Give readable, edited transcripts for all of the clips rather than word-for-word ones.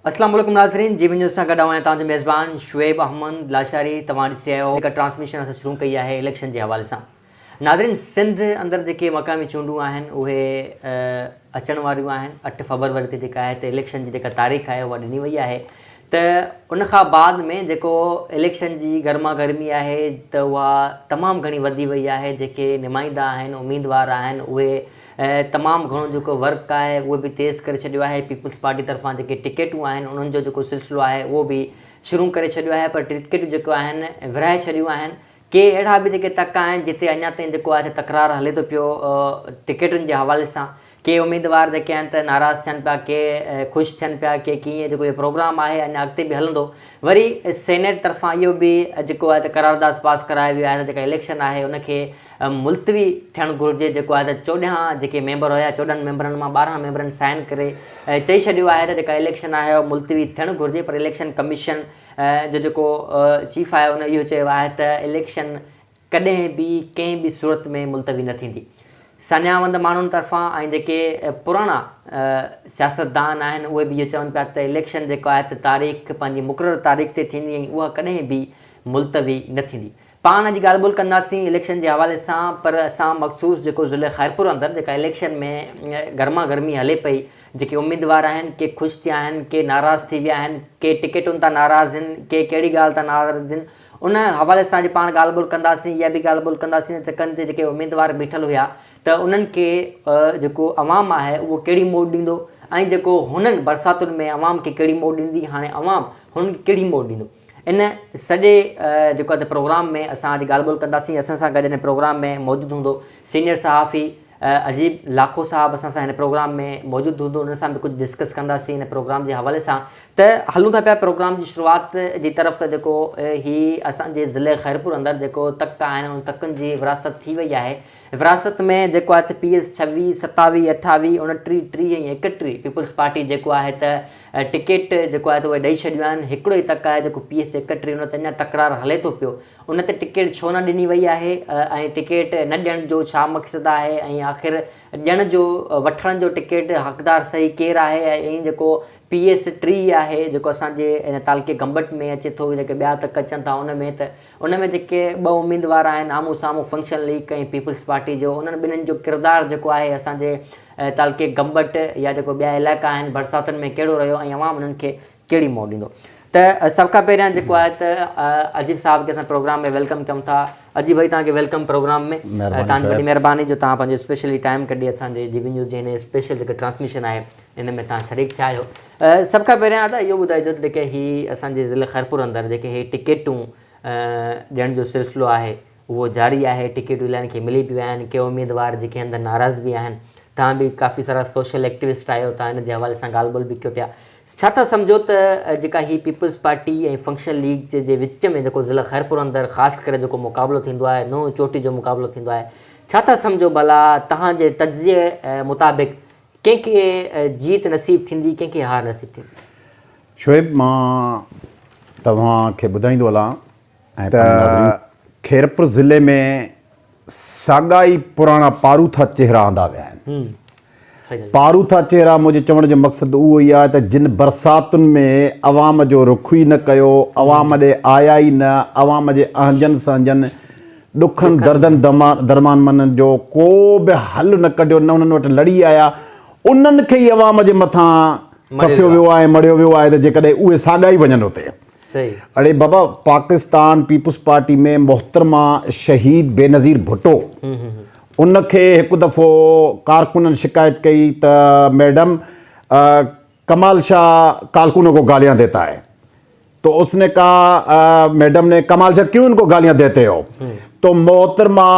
اسلام عليڪم ناظرين جي وي نيوز سان گڏ آئون آهيان توهان جو ميزبان شعيب احمد لاشاري توهان ڏسي آهيو جيڪا ٽرانسميشن اسان شروع ڪئي آهي اليڪشن جي حوالي سان ناظرين سنڌ اندر جيڪي مقامي چونڊون آهن اهي اچڻ واريون آهن اٺ فبروري تي جيڪا آهي ته اليڪشن جي جيڪا تاريخ آهي اها ڏني وئي آهي ته ان کان بعد ۾ جيڪو اليڪشن جي گرما گرمي آهي ته اها تمام گهڻي وڌي وئي آهي جيڪي نمائندا آهن اميدوار آهن اهي تمام گهڻو جيڪو ورڪ آهي اهو به تيز ڪري ڇڏيو آهي، پيپلز پارٽي طرفان جيڪي ٽڪيٽون آهن انهن جو جيڪو سلسلو آهي اهو به شروع ڪري ڇڏيو آهي پر ٽڪيٽون جيڪو آهن ورهائي ڇڏيون آهن ڪي اهڙا به جيڪي تڪ آهن جتي اڃا تائين جيڪو آهي تڪرار هلي ٿو پيو ٽڪيٽن جي حوالي سان ڪي اميدوار جيڪي آهن ته ناراض ٿين پيا ڪي خوش ٿين پيا ڪي ڪيئن جيڪو اهو پروگرام آهي اڃا اڳتي به هلندو وري سينيٽ طرفان اهو به جيڪو آهي ته قرارداد پاس ڪرايو ويو آهي ته جيڪا اليڪشن آهي ان کي ملتوي ٿيڻ گهرجي جيڪو آهي ته 14 جيڪي ميمبر هيا 14 ميمبرن مان 12 ميمبرن سائن ڪري چئي ڇڏيو آهي ته جيڪا اليڪشن آهي اها ملتوي ٿيڻ گهرجي پر اليڪشن ڪميشن جو جيڪو چيف آهي ان اهو چيو آهي ته اليڪشن ڪڏهن به ڪنهن به صورت ۾ ملتوي نه ٿيندي ساڃاهه وند ماڻهن طرفان ۽ جيڪي پراڻا سياستدان آهن اهي به اهو چون پيا ته اليڪشن جيڪو آهي ته تاريخ پنهنجي مقرر تاريخ تي ٿيندي ۽ اها ڪڏهن به ملتوي نه ٿيندي پاڻ اڄ ڳالهه ٻولهه ڪنداسين اليڪشن جي حوالي سان پر اسان مخصوص جيڪو ضلعي خيرپور اندر جيڪا اليڪشن ۾ گرما گرمي هلي پئي جيڪي اميدوار آهن ڪي خوش ٿيا آهن ڪي ناراض ٿي ويا آهن ڪي ٽڪيٽن تان ناراض آهن ڪي ڪهڙي ڳالهه تان ناراض آهن ان حوالي سان اڄ پاڻ ڳالهه ٻولهه ڪنداسين اها به ڳالهه ٻولهه ڪنداسين ته ڪن تي جيڪي اميدوار بيٺل هيا ته انهن کي جيڪو عوام آهي اهو ڪهڙي موٽ ڏيندو ۽ جيڪو هنن برساتن ۾ عوام کي ڪهڙي موٽ ڏيندي هاڻي عوام هنن کي ڪهڙي موٽ ڏيندو. ان سڄي جيڪو آهي پروگرام ۾ اسان اڄ ڳالهه ٻولهه ڪنداسين اسان سان گڏ ان پروگرام ۾ موجود هوندو سينيئر صحافي عجيب لاکو صاحب اسان سان هن پروگرام ۾ موجود هوندو ان سان به ڪجهه ڊسڪس ڪنداسين هن پروگرام جي حوالي سان ته هلون ٿا پيا پروگرام جي شروعات جي طرف ته جيڪو هي اسان جي ضلعي خيرپور اندر جيڪو تڪ آهن ان تڪن جي وراثت ٿي وئي آهي وراثت ۾ جيڪو آهي ته پي ايس 26 27 28 29 30 ۽ 31 پيپلز پارٽي جيڪو آهي ته ٽڪيٽ جيڪو آهي ته اهي ڏئي ڇڏيون آهن، هڪڙو ئي تڪ آهي جيڪو پي ايس 31 ان تي اڃا تڪرار هلي ٿو پيو ان تي ٽڪيٽ ڇو نه ڏني وئي آهي ۽ ٽڪيٽ نه ڏيڻ جو ڇا مقصد آهي ۽ آخر ڏيڻ جو وٺڻ جو ٽڪيٽ حقدار صحيح ڪير آهي ۽ جيڪو پي ايس 30 آهي جيڪو اسان جي ان تعلقي گمبٽ ۾ اچي ٿو جيڪي ٻيا تڪ اچن ٿا ان ۾ ته ان ۾ جيڪي ٻه اميدوار آهن آمهون سامهون فنڪشن ليگ ۽ پيپلز پارٽي جو انهن ٻنهين جو ڪردار جيڪو آهي اسان جي تعلقي گمبٽ يا جيڪو ٻيا علائقا آهن برساتن ۾ ڪهڙو رهيو ۽ عوام انهن کي ڪهڙي موٽ ڏيندو ته سڀ کان پهريان جيڪو آهي ته عجيب صاحب کي اسان پروگرام ۾ welcome ڪيون ٿا عجيب ڀائي توهان کي welcome programme ۾ توهان جي وڏي مهرباني جو توهان پنهنجو اسپيشلي ٽائيم ڪڍي اسان جي جي بي نيوز جي هن اسپيشل جيڪا ٽرانسميشن آهي ان ۾ توهان شريڪ ٿيا آهيو سڀ کان پهريان ادا اهو ٻڌائجو ته جيڪي هي اسان جي ضلعي خيرپور اندر جيڪي هي ٽڪيٽون ڏيڻ جو سلسلو آهي اهو جاري آهي، ٽڪيٽون الائن کي ملي به ويا آهن، ڪي اميدوار جيڪي اندر ناراض به آهن، توهان به ڪافي سارا سوشل ايڪٽوسٽ آهيو، توهان ان جي حوالي سان ڳالهه ٻولهه به ڪيو پيا، ڇا ٿا سمجهو ته جيڪا هي پيپلز پارٽي ۽ فنڪشنل ليگ جي وچ ۾ جيڪو ضلع خيرپور اندر خاص ڪري جيڪو مقابلو ٿيندو آهي، ننهن چوٽي جو مقابلو ٿيندو آهي، ڇا ٿا سمجهو ڀلا توهان جي تجزيي مطابق ڪنهن کي جيت نصيب ٿيندي ڪنهن کي هار نصيب ٿيندي؟ شعيب مان توهان کي ٻڌائيندو هلان ته خيرپور ضلعي ۾ ساڳا ئي پراڻا پاروٿا چهرا آندا ويا آهن. پاروٿا چهرا منهنجي چوڻ جو مقصد اهو ئي آهي ته جن برساتن ۾ عوام جو رخ ئي نه ڪيو، عوام ڏي آيا ئي نه، عوام جي اهنجن سهنجن، ڏکن دردن درمانمن جو ڪو به حل نه ڪڍيو، نه انهن وٽ لڙي آيا، انهن کي ئي عوام جي مٿان ٿڦيو ويو آهي ۽ مڙهيو ويو آهي ته جيڪڏهن اهي ساڳا ئي وڃن اتي. اڙي بابا پاڪستان پيپلز پارٽي ۾ محترمه شهيد بينظير ڀٽو ان کي هڪ دفعو ڪارڪنن شڪايت ڪئي ته ميڊم ڪمال شاهه ڪارڪنون کو گاليان ديتا هي تو اس ني ڪها ميڊم ني ڪمال شاهه ڪيون ان کو گاليان ديتي هو تو محترمه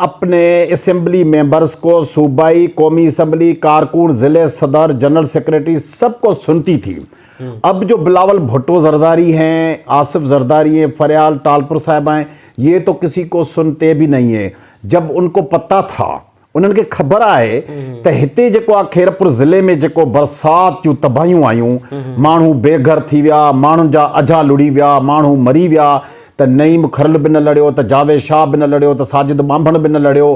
اپني اسيمبلي ميمبرز کو صوبائي قومي اسيمبلي ڪارڪن ضلع صدر جنرل سيڪريٽري سب کو سنتي ٿي اب جو بلاول ڀٽو زرداري هين آصف زرداري هين فريال ٽالپر صاحب هين يه تو ڪسي ڪو سنتي به نهين هين جب ان ڪو پتا ٿا انهن کي خبر آهي ته هتي جيڪو آهي خيرپور ضلعي ۾ جيڪو برسات جون تباهيون آيون ماڻهو بي گهر ٿي ويا ماڻهن جا اجها لڙهي ويا ماڻهو مري ويا ته نعيم کرل به نه لڙيو ته جاويد شاهه به نه لڙيو ته ساجد ٻانڀڻ به نه لڙيو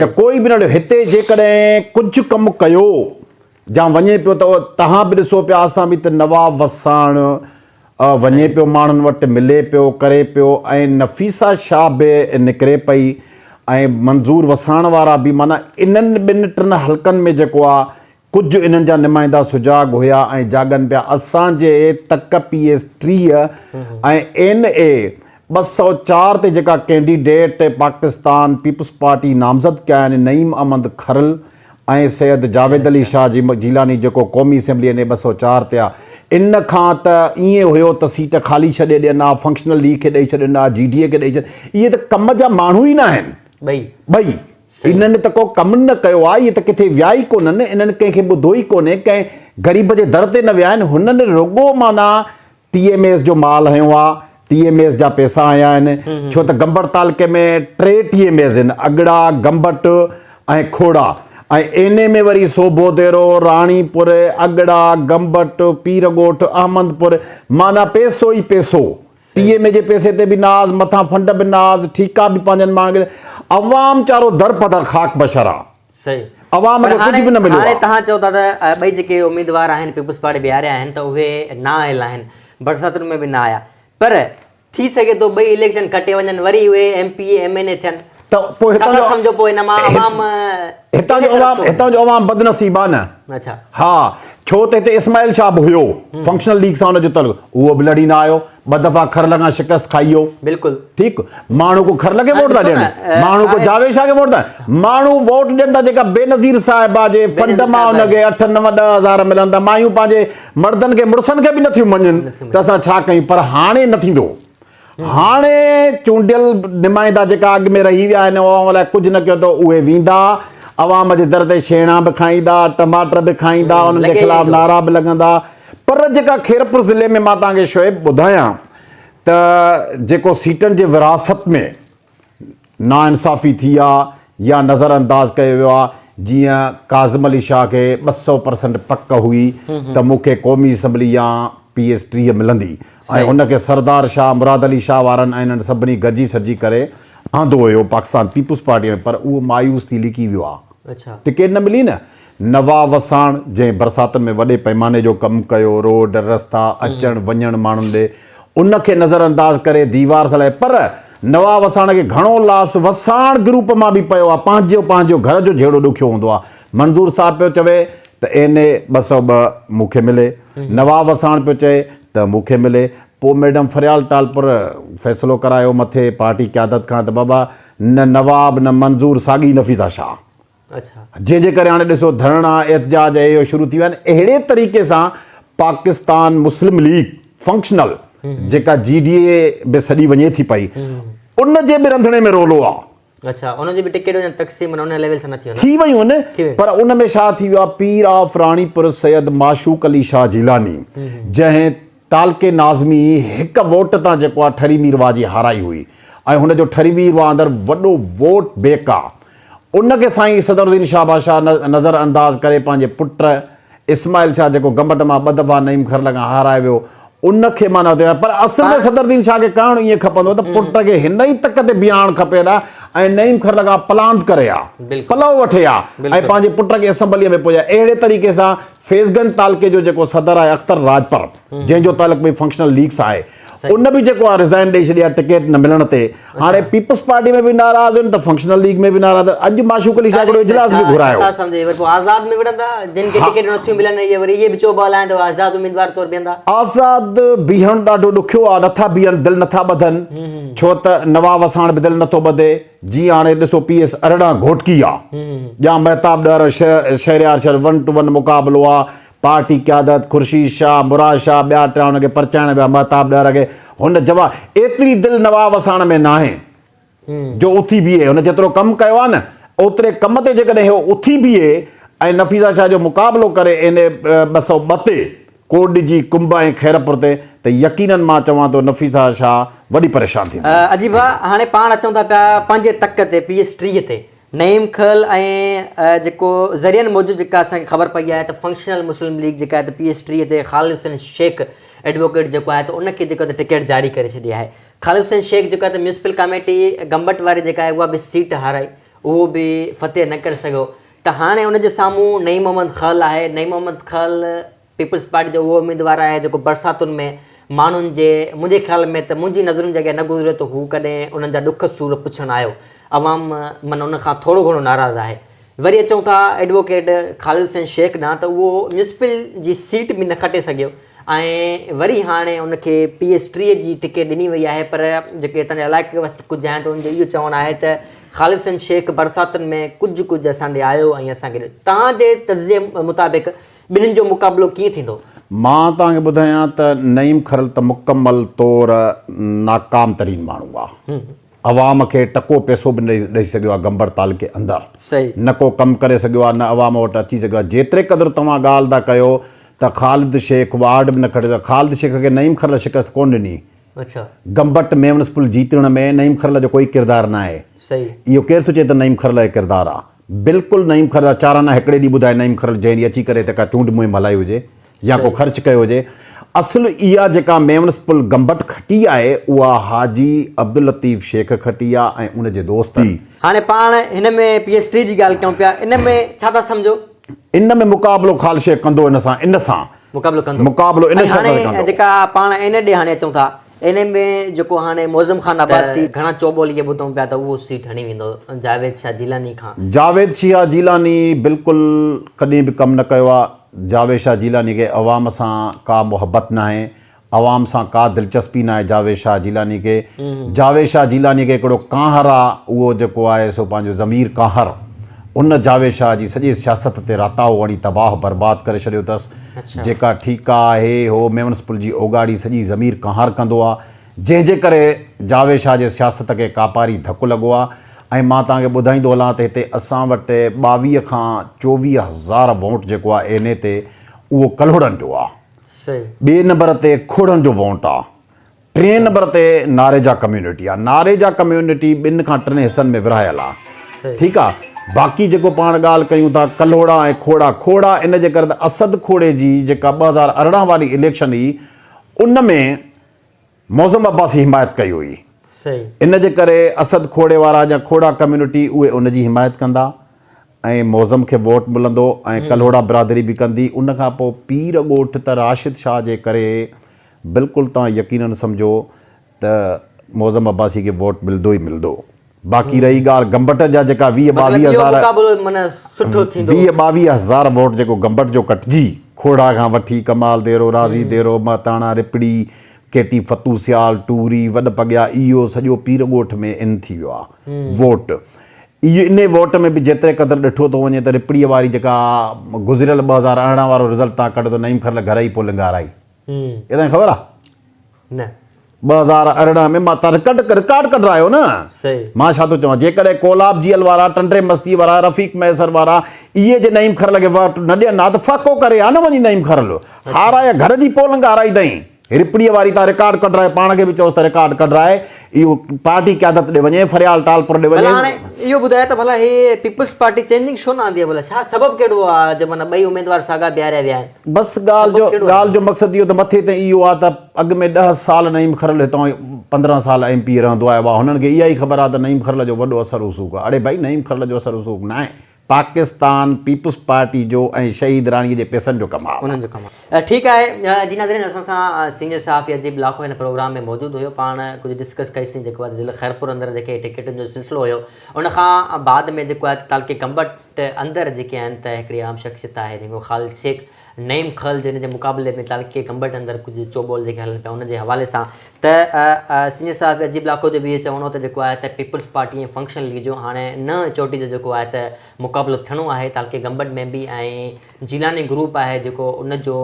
ته ڪوئي به نه لڙيو هتي جيڪڏهن ڪجهه ڪم ڪيو. جا وڃي پيو ته تهان به ڏسو پيا اسان به ته نواب وساڻ وڃي پيو ماڻهن وٽ ملي پيو ڪري پيو ۽ نفيسه شاهه به نڪري پئي ۽ منظور وساڻ وارا به معنيٰ انهن ٻن ٽن حلقن ۾ جيڪو آ ڪجهه انهن جا نمائندا سجاڳ هيا ۽ جاڳن پيا اسان جي تڪ پي ايس 30 ۽ اين اي 204 تي جيڪا ڪينڊيڊيٽ پاڪستان پيپلز پارٽي نامزد ڪيا آهن نعيم احمد کرل ۽ سيد جاويد علي شاهه جيلاني جيڪو قومي اسيمبلي اين اي 204 تي آ ان کان ته ائين هيو ته سيٽ خالي ڇڏي ڏين ها فنڪشنل ليگ کي ڏئي ڇڏين ها جي ڊي اي کي ڏئي ڇڏ اهي ته ڪم جا ماڻهو ئي ناهن ٻئي ٻئي انهن ته ڪو ڪم نه ڪيو آ اهي ته ڪٿي ويا ئي ڪونهن انهن ڪنهن کي ٻڌو ئي ڪونهي ڪنهن غريب جي در تي نه ويا آهن هنن رڳو معنيٰ ٽي ايم ايس جو مال هنيو آ، ٽي ايم ايس جا پئسا هنيا آهن، ڇو ته گمبٽ تعلقي ۾ ٽي ٽي ايم ايس آهن، اڳڙا، گمبٽ ۽ کوڙا ۽ اين اي ۾ وري سوڀو ديرو، راڻي پور، اڳڙا، گمبٽ، پير ڳوٺ، احمد پور، معنيٰ پئسو ئي پئسو، ٽي ايم اي جي پئسي تي به ناز، مٿان فنڊ به ناز، ٺيڪا به پنهنجن ماڻهن کي، عوام چارو درپدر خاڪ بشر آ. صحيح عوام پر کي هاڻي ڪجهه به نه مليو هاڻي آ. توهان چئو ٿا ته ٻئي جيڪي اميدوار آهن پيپلز پارٽي بيهاريا آهن ته اهي نا اهل آهن برساتن ۾ به نه آيا پر ٿي سگهي ٿو ٻئي اليڪشن کٽي وڃن وري اهي M P A M N A ٿين ته پوء ڇا هتان ٿا جو سمجهو پوء ان مان عوام هتان ڪهڙي جو طرف عوام ٿو وڃي هتان جو عوام بدنصيب آ نه اڇا ها ڇو ته هتي اسماعيل شاهه به هيو فنڪشنل ليگ سان ان جو تعلق اهو به لڙي نه آيو ٻه دفعا کرل کان شڪست کائي ويو. بلڪل. ٺيڪ ماڻهو ڪو کرل کي ووٽ ٿا ڏين ماڻهو ڪو جاويد شاهه کي ووٽ ٿا ماڻهو ووٽ ڏين ٿا جيڪا بينظير صاحبه جي فنڊ مان ان کي 8 9 10 هزار ملن ٿا مايون پنهنجي مردن کي مڙسن کي به نٿيون مڃن ته اسان ڇا ڪيون پر هاڻي نه ٿيندو هاڻي چونڊيل نمائندا جيڪا اڳ ۾ رهي ويا آهن عوام لاء ڪجهه نه ڪيو ته اهي ويندا عوام جي در تي شيڻا به کائيندا ٽماٽر به کائيندا انهن جي خلاف نعرا به لڳندا پر جيڪا خيرپور ضلعي ۾ مان توهان کي شعيب ٻڌايان ته جيڪو سيٽن جي ورهاست ۾ ناانصافي ٿي آ يا نظر انداز ڪيو ويو آ جيئن ڪاظم علي شاهه کي 200 پرسنٽ پڪ هئي ته مون کي قومي اسيمبلي يا پي ايس 30 ملندي ۽ ان کي سردار شاهه مراد علي شاهه وارن ۽ انهن سڀني گڏجي سڏجي ڪري آندو هيو پاڪستان پيپلز پارٽي ۾ پر اهو مايوس ٿي لڪي ويو آ ٽڪيٽ نه ملي نه نواب وساڻ جنهن برساتن ۾ وڏي پئماني جو ڪم ڪيو، روڊ، رستا، اچڻ وڃڻ ماڻهن ڏي، ان کي نظر انداز ڪري ديوار سان لڳائي پر نواب وساڻ کي گهڻو لاس وساڻ گروپ مان به پيو آ، پنهنجو پنهنجو گهر جو جهيڙو ڏکيو هوندو آ، منظور صاحب پيو چوي ته اين اي 202 مون کي ملي، نواب وساڻ پيو چئي ته مون کي ملي، پوء ميڊم فريال ٽالپر فيصلو ڪرايو مٿي پارٽي قيادت کان ته بابا نه نواب نه منظور ساڳي نفيسه شاهه. جنهن جي ڪري هاڻي ڏسو ڌرڻا، احتجاج ۽ اهو شروع ٿي ويا آهن. اهڙي طريقي سان پاڪستان مسلم ليگ فنڪشنل جيڪا جي ڊي اي به سڏي وڃي ٿي پئي ان جي به رنڌڻي ۾ رولو آ. اڇا ان جي به ٽڪيٽ وڃن تقسيم ان ليول سان نه ٿي ٿي ويون آهن پر ان ۾ ڇا ٿي ويو آ پير آف راڻيپور سيد معشوق علي شاهه جيلاني جنهن تعلقي ناظمي هڪ ووٽ تان جيڪو آ ٺري ميرواهه جي هارائي هئي ۽ هن جو ٺري ميرواهه اندر وڏو ووٽ بيڪ آ ان کي سائين صدر الدين شاهه بادشاهه نظر انداز ڪري پنهنجي پٽ اسماعيل شاهه جيڪو گمبٽ مان ٻه دفعا نعيم کرل کان هارائي ويو ان کي معنيٰ اتي پر اصل ۾ صدر الدين شاهه کي ڪرڻ ائين کپندو ته پٽ کي هن ئي تڪ تي بيهارڻ کپي ها ۽ نعيم کرل کان پلاند ڪري ها پلئو وٺي ها ۽ پنهنجي پٽ کي اسيمبليء ۾ پڄائي اهڙي طريقي سان فيض گنج تعلقي جو جيڪو صدر آهي اختر راڄپر جنهن جو تعلق به فنڪشنل ليگ سان آهي ان به جيڪو آهي ريزائن ڏئي ڇڏي آهي ٽڪيٽ نه ملڻ تي هاڻي پيپلز پارٽي ۾ به ناراض آهن ته فنڪشنل ليگ ۾ به ناراض آهن اڄ معشوق علي شاهه هڪڙو اجلاس به گهرايو ڇا سمجهي وري پوء آزاد ۾ وڙهندا جن کي ٽڪيٽ نٿيون ملن اهي وري اهي به چوٻا هلائين ته آزاد اميدوار طور بيهندا. آزاد بيهڻ ڏاڍو ڏکيو آهي نٿا بيهن دل نٿا ٻڌن ڇو ته نواب وساڻ به دل نٿو ٻڌي جيئن هاڻي ڏسو پي ايس 18 گهوٽڪي آ ڄام مهتاب ڏهر شهريار شر ون ٽو ون مقابلو آ پارٽي قيادت خورشيد شاهه مراد شاهه ٻيا ٽيا هن کي پرچائڻ ويا مهتاب ڏهر کي هن جواب ايتري دل نواب وساڻ ۾ ناهي جو اٿي بيهي هن جيترو ڪم ڪيو آ نه اوتري ڪم تي جيڪڏهن هو اٿي بيهي ۽ نفيسه شاهه جو مقابلو ڪري اين اي 202 تي ڪوٽڏجي، ڪنب ۽ خيرپور تي ته يقينن مان چوان ٿو نفيسه شاهه وڏي پريشان ٿيندي. عجيب ڀاء هاڻي پاڻ اچون ٿا پيا پنهنجي تڪ تي پي ايس 30 تي نعيم کل ۽ جيڪو ذريعن موجب جيڪا اسان کي خبر پئي آهي ته فنڪشنل مسلم ليگ جيڪا آهي ته پي ايس 30 تي خالد حسين شيخ ايڊووڪيٽ جيڪو آهي ته ان کي جيڪو ته ٽڪيٽ جاري ڪري ڇڏي آهي خالد حسين شيخ جيڪو آهي ته ميونسپل ڪاميٽي گمبٽ واري جيڪا آهي اها به سيٽ هارائي اهو به فتح نه ڪري سگهيو. ته هاڻي ان جي سامهون نعيم محمد خل آهي، نعيم محمد خل پيپلز پارٽي جو اهو اميدوار آهي جيڪو برساتن ۾ ماڻهن جي منهنجي خيال ۾ ته منهنجي نظرن جي اڳيان نه گذريو ته هو ڪڏهن انهن جا ڏک سور پڇڻ آيو، عوام من ان کان ٿورو گهڻو ناراض آهي. وري اچون ٿا ايڊووڪيٽ خالد حسين شيخ ڏانهن ته اهو ميونسپل جي سيٽ به نه کٽي سگهيو ۽ وري هاڻي ان کي پي ايس 30 جي ٽڪيٽ ڏني وئي آهي پر جيڪي هتان جا علائقي واسي ڪجهه آهن ته انهن جو اهو چوڻ آهي ته خالد حسين شيخ برساتن ۾ ڪجهه ڪجهه اسان ڏي آيو ۽ اسان کي توهان جي تجزيي مطابق ٻنهين جو مقابلو ڪيئن ٿيندو؟ مان توهان کي ٻڌايان ته نعيم کرل ته مڪمل طور ناڪام ترين ماڻهو آ. عوام کي ٽڪو پئسو به نه ڏئي سگهيو آ گمبٽ تعلقي اندر. نه ڪو ڪم ڪري سگهيو آ نه عوام وٽ اچي سگهيو آ. جيتري قدر توهان ڳالهه ٿا ڪيو ته خالد شيخ وارڊ به نه کٽي سگهيو. خالد شيخ کي نعيم کرل شڪست ڪونه ڏني. گمبٽ ميونسپل جيتڻ ۾ نعيم کرل جو ڪوئي ڪردار ناهي. اهو ڪير ٿو چئي ته نعيم کرل جو ڪردار آ. بلڪل نعيم کرل جا چارانا هڪڙي ڏينهن ٻڌائي نعيم کرل جنهن ڏينهن اچي ڪري هتي ڪا چونڊ مهم هلائي هجي يا ڪو خرچ ڪيو هجي. اصل اها جيڪا ميونسپل گمبٽ کٽي آهي اها حاجي عبداللطيف شيخ کٽي آ ۽ ان جي دوستن. هاڻي پاڻ هن ۾ پي ايس ٽي جي ڳالهه ڪيون پيا ان ۾ ڇا ٿا سمجهو؟ ان ۾ مقابلو خالد شيخ ڪندو ان سان ان سان. مقابلو ڪندو. مقابلو ان ۽ شرط هاڻي تي ڪندو. جيڪا پاڻ اين اي ڏي هاڻي اچون ٿا اين اي ۾ جيڪو هاڻي معظم خان عباسي گهڻا چوٻول اهي ٻڌون پيا ته اهو سيٽ هڻي ويندو جاويد شاهه جيلاني کان. جاويد شاهه جيلاني بلڪل ڪڏهن به ڪم نه ڪيو آ جاويد شاهه جيلاني کي عوام سان ڪا محبت ناهي عوام سان ڪا دلچسپي ناهي جاويد شاهه جيلاني کي. جاويد شاهه جيلاني کي هڪڙو ڪانهر آ اهو جيڪو آهي سو پنهنجو ضمير ڪانهر ان جاويد شاهه جي سڄي سياست تي راتاهو هڻي تباهه برباد ڪري ڇڏيو اٿس. جيڪا ٺيڪا آهي هو ميونسپل جي اوڳاڙي سڄي ضمير ڪانهر ڪندو آ جنهن جي ڪري جاويد شاهه جي سياست کي ڪاپاري ڌڪ لڳو آ ۽ مان توهان کي ٻڌائيندو هلان ته هتي اسان وٽ 22 کان 24 هزار ووٽ جيڪو آ اين اي تي اهو ڪلهوڙن جو آ. ٻئي نمبر تي کوڙن جو وونٽ آ. ٽئين نمبر تي ناريجا ڪميونٽي آ. ناريجا ڪميونٽي ٻن کان ٽن حصن ۾ ورهايل آ. ٺيڪ آ. باقي جيڪو پاڻ ڳالهه ڪيون ٿا ڪلهوڙا ۽ کوڙا، کوڙا ان جي ڪري ته اسد کوڙي جي جيڪا 2018 واري اليڪشن هئي ان ۾ معظم عباسي حمايت ڪئي هئي. ان جي ڪري اسد کوڙي وارا يا کوڙا ڪميونٽي اهي ان جي حمايت ڪندا. ۽ معظم کي ووٽ ملندو ۽ ڪلهوڙا برادري به ڪندي ان کان پوء پير ڳوٺ ته راشد شاهه جي ڪري بلڪل توهان يقينن سمجهو ته معظم عباسي کي ووٽ ملندو ئي ملندو باقي رهي ڳالهه گمبٽ جا جيڪا 20 مطلب 22 اهو هزار مقابلو معنيٰ سٺو ٿيندو. 20 22 هزار ووٽ جيڪو گمبٽ جو ڪٽجي کوڙا کان وٺي ڪمال ديرو راضي ديرو مهتاڻا رپڙي ڪيٽي فتو سيال ٽوري وڏ پڳيا اهو سڄو پير ڳوٺ ۾ ان ٿي ويو آهي ووٽ اهو انهي ووٽ ۾ به جيتري قدر ڏٺو ٿو وڃي ته رپڙيء واري جيڪا گذريل 2018 وارو رزلٽ تان ڪڍ ته نعيم کرل گهر ئي پولنگ هارائي. اها توهان کي خبر آ؟ نه. 2018 ۾ مان تان رڪارڊ رڪارڊ ڪڍرايو نه. صحيح. مان ڇا ٿو چوان جيڪڏهن ڪولاب جيئل وارا، ٽنڊي مستيء وارا، رفيق مهيسر وارا اهي جي نعيم کرل کي ووٽ نه ڏين ها ته ڦاڪو ڪري ها نه وڃي نعيم کرل. هارائي گهر جي پولنگ هارائي اٿئين. رپڙيء واري تان رڪارڊ ڪڍرائي پاڻ کي به چئوس ته رڪارڊ ڪڍرائي اهو پارٽي قيادت ڏي وڃي فريال ٽالپر ڏي وڃي. ڀلا هاڻي اهو ٻڌايو ته ڀلا هي پيپلز پارٽي چينجنگ ڇو نه آندي آهي ڀلا ڇا سبب ڪهڙو آهي جو معنيٰ ٻئي اميدوار ساڳا بيهاريا ويا آهن. بس ڳالهه جو ڳالهه جو مقصد اهو ته مٿي تائين اهو آهي ته اڳ ۾ ڏهه سال نعيم کرل هتان 15 سال ايم پي اي رهندو آيو آهي هنن کي اها ئي خبر آهي ته نعيم کرل جو وڏو اثر رسوخ آهي اڙي ڀائي نعيم کرل جو اثر رسوخ ناهي پاڪستان پيپلز پارٽي جو ۽ شهيد راڻي جي پيسن جو ڪمال آ. انهن جو ڪم آ. ٺيڪ آهي جي ناظرين اسان سان سينيئر صحافي عجيب لاکو هن پروگرام ۾ موجود هيو پاڻ ڪجهه ڊسڪس ڪئي سين جيڪو آهي ضلع خيرپور اندر جيڪي ٽڪيٽن جو سلسلو هيو ان کان بعد ۾ جيڪو آهي تعلقي گمبٽ اندر جيڪي آهن ته هڪڙي اهم شخصيت آهي جنهن کي خالد شيخ نعيم خل جن جي مقابلي ۾ تعلقي گمبٽ اندر ڪجهه چوٻول جيڪي هلن پيا ان جي حوالي سان ته سينيئر صحافي عجيب لاکو جو به اهو چوڻ هو ته جيڪو آهي ته پيپلز پارٽي ۽ فنڪشنل ليگ جو هاڻي ننهن چوٽي جو جيڪو آهي ته مقابلو ٿيڻو آهي تعلقي گمبٽ ۾ به ۽ جيلاني گروپ آهي جيڪو ان جو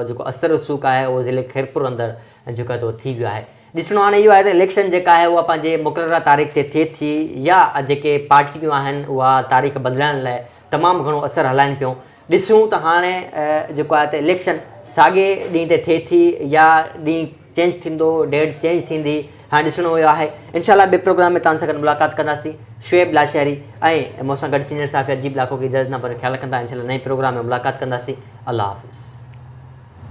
جيڪو اثر رسوخ آهي اهو ضلعي خيرپور اندر جيڪو آهي ته اهو ٿي ويو آهي ڏسڻو هاڻي اهو آهي ته اليڪشن جيڪا آهي اها پنهنجي مقرره تاريخ تي ٿئي ٿي يا جيڪي پارٽيون آهن اها تاريخ بدلائڻ لاء تمام گهڻو اثر هلائن پيون ڏسون ته هاڻي جيڪو آهي ته اليڪشن ساڳي ڏينهن تي ٿئي ٿي يا ڏينهن چينج ٿيندو ڊيٽ چينج ٿيندي هاڻي ڏسڻو اهو آهي انشاء الله ٻئي پروگرام ۾ توهان سان گڏ ملاقات ڪنداسين شعيب لاشاري ۽ مون سان گڏ سينيئر صحافي عجيب لاکو کي اجازت ڏنا پنهنجو خيال رکندا انشاء الله نئين پروگرام ۾ ملاقات ڪنداسين الله حافظ.